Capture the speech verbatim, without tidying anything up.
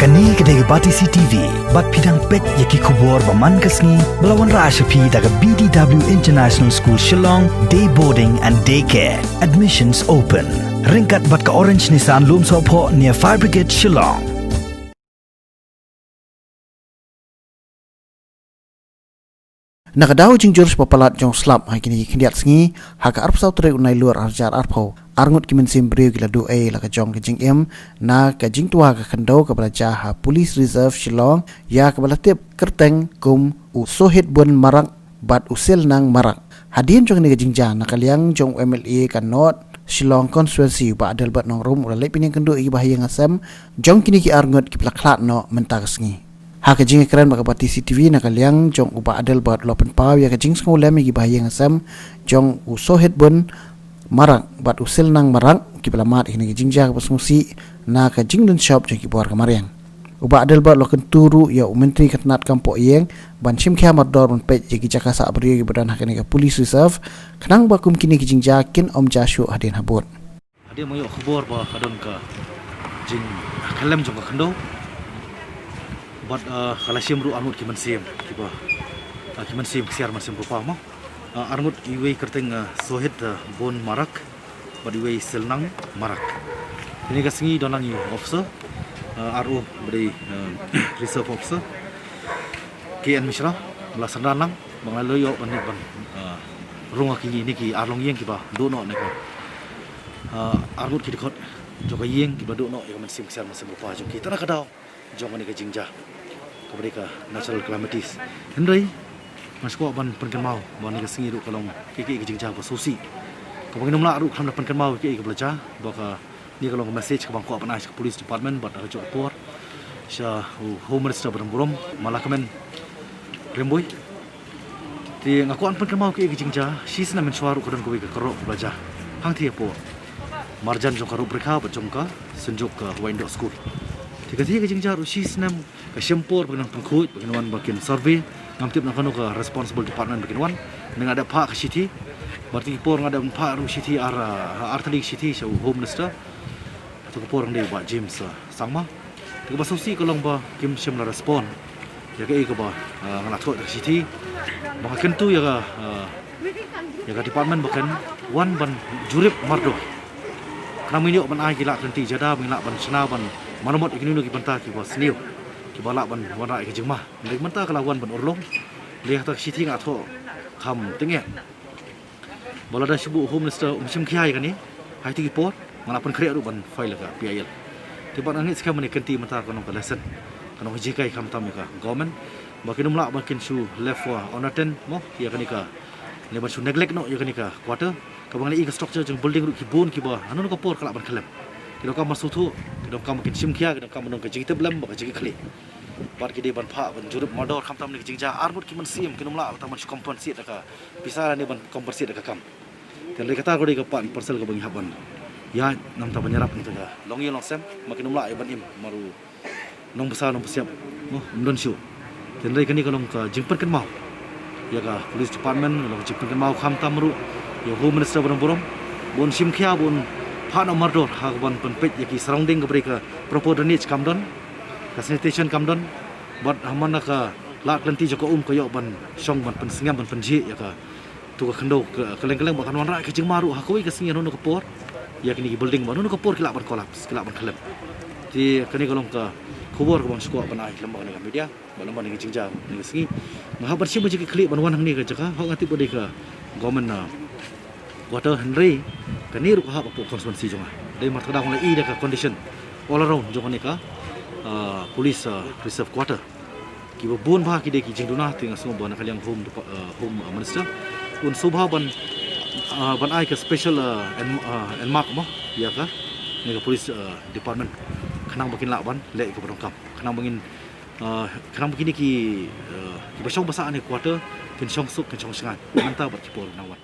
Kane ka dei ka Batesi T V, bad phi dang peit ïa ki khubor ba man ka sngi, ba la wanrah sha phi da ka B D W International School Shillong, Day Boarding and Day Care. Admissions open. Ryngkat bad ka Orange Nissan Lumsohphoh near Fire Brigade Shillong. Na ka daw jingjur shaba palat jong u slap ha kine ki khyndiat sngi, ha ka arphew saw tarik u Nailur arhajar arphew, arngut ki mynsiem briew ki la duh ei la ka jong ka jingim na ka jingtwa ka khyndew kaba la jia ha Police Reserve Shillong, ïa kaba la tip kyrteng kum u Sohit Bun Marak bad u Silnang Marak. Hadien jong kane ka jingjia, na ka liang jong u M L A ka North Shillong Constituency, u Bah Adelbert Nongrum, u la leit pynïeng kynduh ïa ki bahaïing hasem jong kine ki arngut kiba la khlad noh mynta ka sngi. Ha ka jingïakren bad ka Batesi T V, na ka liang jong u Bah Adelbert u la pynpaw ïa ka jingsngewlem ïa ki bahaïing hasem jong u Sohit Bun Marak bad u Silnang Marak, kiba la mad ha kane ka jingjia kaba sngewsih na ka jinglynshop jong ki bor ka mariang. U Bah Adelbert u la kyntu ruh ïa u Myntri ka tnad kam poh ïing ban shim khia mardor ban peit ïa ki jaka sah briew kiba don ha kane ka Police Reserve, khnang ba kum kine ki jingjia kin ym jia shuh hadien habud. Hadien ba nga ïoh khubor ba ka don ka jingkhyllem jong ka khyndew, bad, ah, ka la shim ruh arngut ki mynsiem kiba, ah, ki mynsiem ksiar mynsiem rupa mo. Ah, arngut, iwei kyrteng, ah, Sohit, ah, Bun Marak, bad iwei Silnang Marak. Kane ka sngi don lang i officer, ah, R O bad i, ah, reserve officer K N Mishra, ba la synran lang ba nga la ïoh ban, ban, ah, rung ha kine ki arlong ïing kiba duh noh ne ka, ah, arngut ki dkhot jong ka ïing kiba duh noh ïa ka mynsiem ksiar mynsiem rupa jong ki, tang na ka daw jong kane ka jingjia kaba dei ka natural calamities. Hynrei nga sngewkwah ban pynkynmaw ba kane ka sngi ruh ka long kiei kiei ka jingjia ba sngewsih, kaba ngin ym lah ruh khlem da pynkynmaw kiei kiei kaba la jia, ba kane ka long ka message kaba nga kwah ban ai sha ka police department bad ha kajuh ka por sha u Home Minister ba don burom, Malakmen Rymbui. Te nga kwah ban pynkynmaw kiei kiei ki jingjia, shisnem mynshuwa ruh ka don kawei ka karok kaba la jia hangtei hapoh marjan jong ka Rup Rekha bad jong ka Synjuk ka Wyandoh School. Te katei ka jingjia ruh shisnem ka shim por ba kin nang pynkhuid, ba kin wan ba kin survey. Ngam tip na kano ka responsible department ba kin wan. Nga dep phah ka shithi, bad katei ka por nga dep phah ruh shithi ar, ah, ar tylli ki shithi sha u Home Minister. Katei ka por nga dei u Bah James, ah, Sangma. Te kaba sngewsih ka long ba kim shym la respond ïa kaei kaba, ah, nga la thoh da ka shithi. Ba nga kyntu ïa ka, ah, ïa ka department ba kan wan ban jurip mardor, khnang ba ngin ïoh ban ai ki lad ki lynti jada, ba ngin lah ban shna ban maramot ïa kino kino ki bynta kiba sniew, kiba lah ban wanrah ïa ka jingma. Hynrei mynta ka la wan ban urlong. Hynrei ha kata ka shithi nga la thoh kham tyngeh ba lada shu ba u Home Minister um shim khia ïa kane ha kitei ki por, nga la pynkhreh ruh ban file ïa ka P I L. Te bad nga ngeit skhem ba kane ka kynti mynta kan long ka lesson, kan long ka jinghikai khamtam ïa ka government, ba kin ym lah ba kin shu left for unattended mo ïa kane ka, ne ban shu neglect noh ïa kane ka quarter. Kaba nga la i ka structure jong building ruh ki bun kiba hano hano ka por ka lah ban khyllem. Ki donkam ban sngewthuh, ki donkam ba kin shim khia, ki donkam ban don ka jingtip lem bad ka jingkitkhlieh. Bad ki dei ban phah ban jurip mardor, khamtam kane ka jingjia arngut ki mynsiem kin ym lah tang ban shu compensate da ka pisa lane ban compensate da ka kam. Te hynrei kata ka dei ka part and parcel kaba ngi hap ban ïaid, namar ban ïarap na kata ka longïing longsem, ba kin ym lah ïa ban im mar u nongbsa nongpynshitom, mo, ym don shuh. Te hynrei kane ka long ka jingpynkynmaw ïa ka police department, ka long ka jingpynkynmaw khamtam ruh ïa u Home Minister ba don burom, ba un shim khia, ba un phah noh mardor ha kaban pynpeit ïa ki surrounding, kaba dei ka proper drainage kam don, ka sanitation kam don, bad ha man la ka lad ka lynti jong ka um ka ïoh ban shong ban pynsngem ban pynjhieh ïa ka, to ka khyndew ka, kylleng kylleng, ba kan wanrah ka jingma ruh ha kawei ka sngi, hano hano ka por, ïa kine ki building ba hano hano ka por ki lah ban collapse, ki lah ban khyllem. Te kane ka long ka khubor kaba nga sngewkwah ban ai lem bad kane ka media, bad lem bad kane ka jingjia kane ka sngi. Nga hap ban shim ka jingkitkhlieh ban wan hangne ka jaka, hooid nga tip ba dei ka government, ah, quarter, hynrei kane ruh ka hap hapoh constituency jong nga. Dei namar kata ka daw nga la i da ka condition all around jong kane ka, ah, police, ah, reserve quarter. Kiba bun bha ki dei ki jingduna, te nga sngew ba na ka liang Home Depa-, ah, Home, ah, Minister un sngewbha ban, ah, ban ai ka special, ah, en-, ah, enmark mo ïa kane ka police, ah, department, khnang ba kin lah ban leh ïa kaba donkam, khnang ba ngin, ah, khnang ba kine ki, ah, kiba shong basa ha kane ka quarter kin shong suk, kin shong shngaiñ mynta bad ki por ba nang wan.